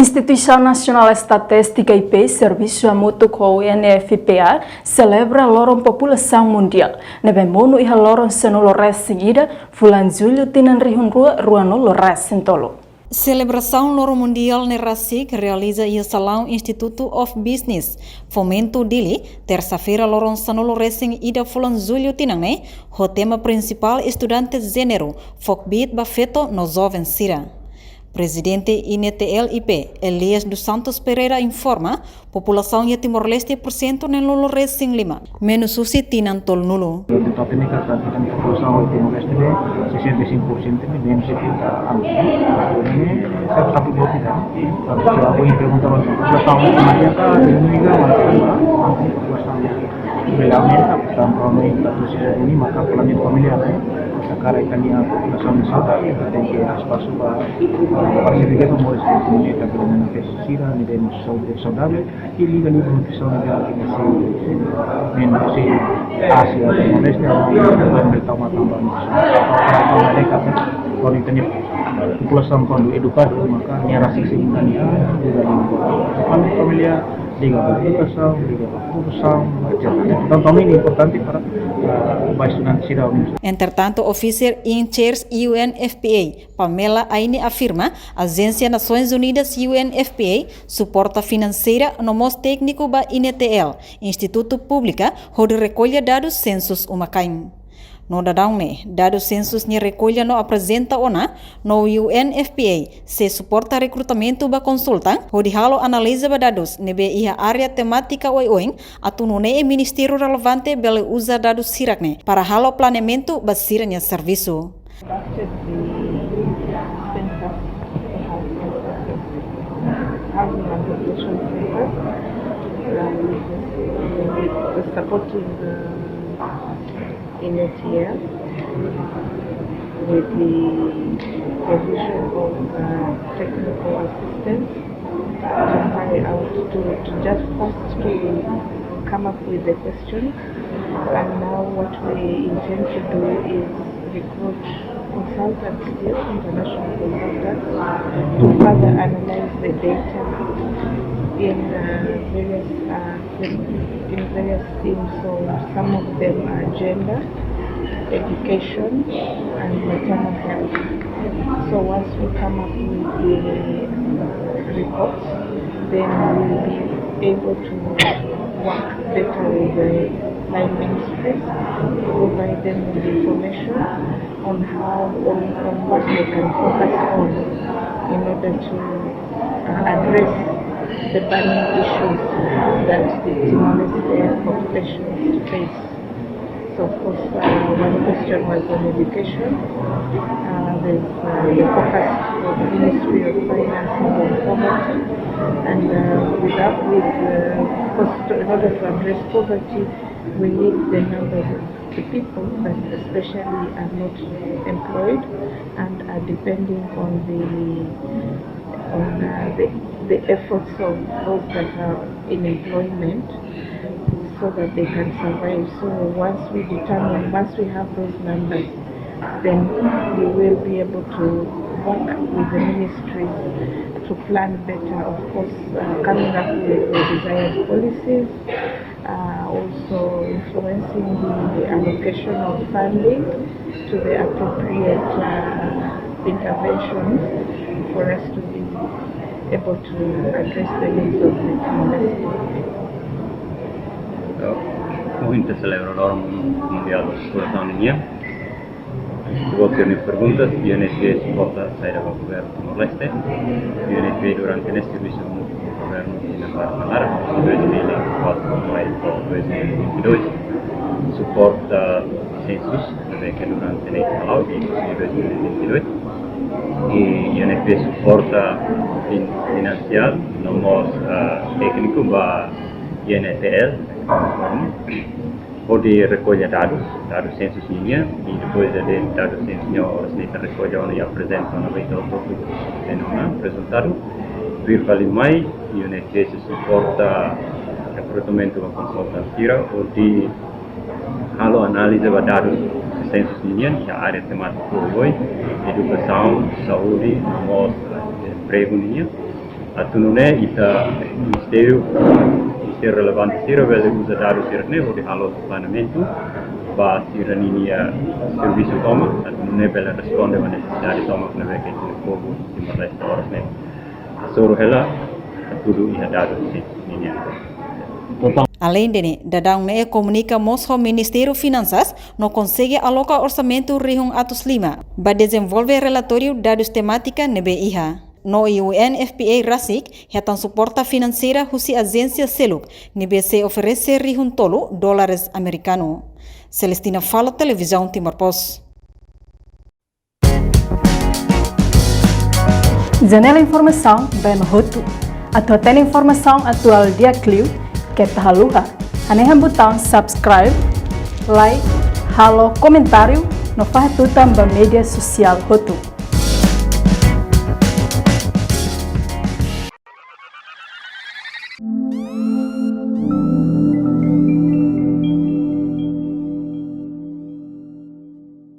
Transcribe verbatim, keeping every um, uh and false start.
Instituisaun Nasionál Estatístika, I P, servisu hamutuk ho U N F P A, selebra Loron Populasaun Mundiál ne'ebé monu iha loron sanulu resin ida fulan Jullu tinan rihun rua ruanulu resin tolu. Selebrasaun Loron Mundiál ne'e rasik realiza iha salaun Institute of Business Fomento Dili, tersa-feira loron sanulu resin ida fulan Jullu tinan ne'e, ho tema prinsipál Estudante Jéneru, fó kbiit ba feto no joven sira. Prezidente I N E T L I P, Elias dos Santos Pereira, informa, populasaun iha Timor-Leste porsentu neenulu resin lima, menus husi tinan tolunulu. Total ne'e katak ita-nia populasaun iha Timor-Leste ne'e sesenta e cinco por cento ne'e menus de trinta anos. Ne'e satu-satu buat ita. Tantu se alguém pergunta ba populasaun iha Timor-Leste, ka, di Indonesia, mana populasaun iha Bele aumenta, portantu, aumenta, presiza de mim, maka planifikamentu familiár, eh. Hakarak ita-nia populasaun saudável, ita tenke iha espasu ba, ba, ba servisu, ba moris, ba komunidade, ba komunidade sira, ne'ebé mós saudável, saudável, i liga, liga nutrisaun, liga, liga, se, se, men, se, Asia, Timor-Leste, ba, ba, ba, tau matan, ba, nutrisaun. Para, para, mereka, eh, kalau ita-nia populasaun kuandu edukadu, maka nia rasik sei ita-nia, liga, liga, ba planifikamentu familiár, liga ba edukasaun, liga ba produsaun, etcétera. Entaun, ne'e importante para, ah, ba estudante sira. Entretantu, Officer in Charge U N F P A, Pamela Aine, afirma, Ajénsia Nasoins Unidas, U N F P A, suporta finanseira no mós tékniku ba I N E T L, Institutu Públika, hodi rekolla dadus sensus uma-kain. No daudaun ne'e, dadus sensus nia rekolla no aprezenta ona, no U N F P A sei suporta rekrutamentu ba konsultan, hodi halo analiza ba dadus ne'ebé iha área temátika oioin, atu nune'e ministériu relevante bele uza dadus hirak ne'e para halo planeamentu ba sira-nia servisu. Conducted the census, housing and population census, um, with the supporting, uh, I N E T L with the provision of, uh, technical assistance to carry out, to, to just first to come up with the questions. And now what we intend to do is recruit consultants here, international consultants, to further analyze the data in, uh, various, uh, in various themes. So some of them are gender, education, and maternal health. So once we come up with the reports, then we will be able to work better with the line ministries, provide them with information on how, on, on what they can focus on in order to, uh, address the burning issues that the Timor-Leste populations face. So of course, uh, one question was on education. Uh, there's, uh, the focus of the Ministry of Finance is on poverty, and, uh, with that, with, uh, cost, in order to address poverty, we need the numbers of the people that especially are not employed and are depending on the, on, uh, the, the efforts of those that are in employment so that they can survive. So once we determine, once we have those numbers, then we will be able to work with the ministries to plan better, of course, uh, coming up with the desired policies, uh, also influencing the allocation of funding to the appropriate, uh, interventions for us to be able to address the needs of the Timor-Leste. Ohin ita selebra Loron Mundiál Populasaun nian. Igual ke nia pergunta, U N F P A suporta saida ba governu Timor-Leste. U N F P A durante ne'e servisu hamutuk ho governu iha parte laran, dois mil e quatro mai to'o dois mil e vinte e dois. Suporta sensus, ne'ebé ke durante ne'e hala'o, iha dois mil e vinte e dois. I U N F P A suporta fin-, finansiál, no mós, ah, tékniku ba U N F P A, hodi rekolla dadus, dadus sensus nian, i depois de dadus sensus nian, oras ne'e ita rekolla ona i aprezenta ona ba ita-boot, ita-boot tenke ona rezultadu. Tuir fali mai, U N F P A sei suporta rekrutamentu ba konsultan sira hodi halo análize ba dadus sensus nian iha área temátika oioin, edukasaun, saúde, no mós, eh, empregu nian. Atu nune'e ita ministériu, ministériu relevante sira bele uza dadus sira-ne'e hodi halo planeamentu ba sira-ninia servisu tomak, atu nune'e bele responde ba nesesidade tomak ne'ebé ke ita-nia povu Timor-Leste oras ne'e hasoru hela, hatudu iha dadus sira-nian. Aleinde ne'e, daudaun ne'e komunika mós ho Ministériu Finansas no konsege aloka orsamentu rihun atus lima ba dezenvolve relatóriu dadus temátika ne'ebé iha. No U N F P A rasik hetan suporta finanseira husi ajénsia seluk ne'ebé sei oferese rihun tolu dólares amerikanu. Celestina Falo, Televizaun Timor Post. Janela informasaun ba ema hotu. Atu hatene informasaun atuál di'ak liu, keta haluha hanehan butaun subscribe, like, halo komentáriu no fahe tutan ba média sosiál hotu.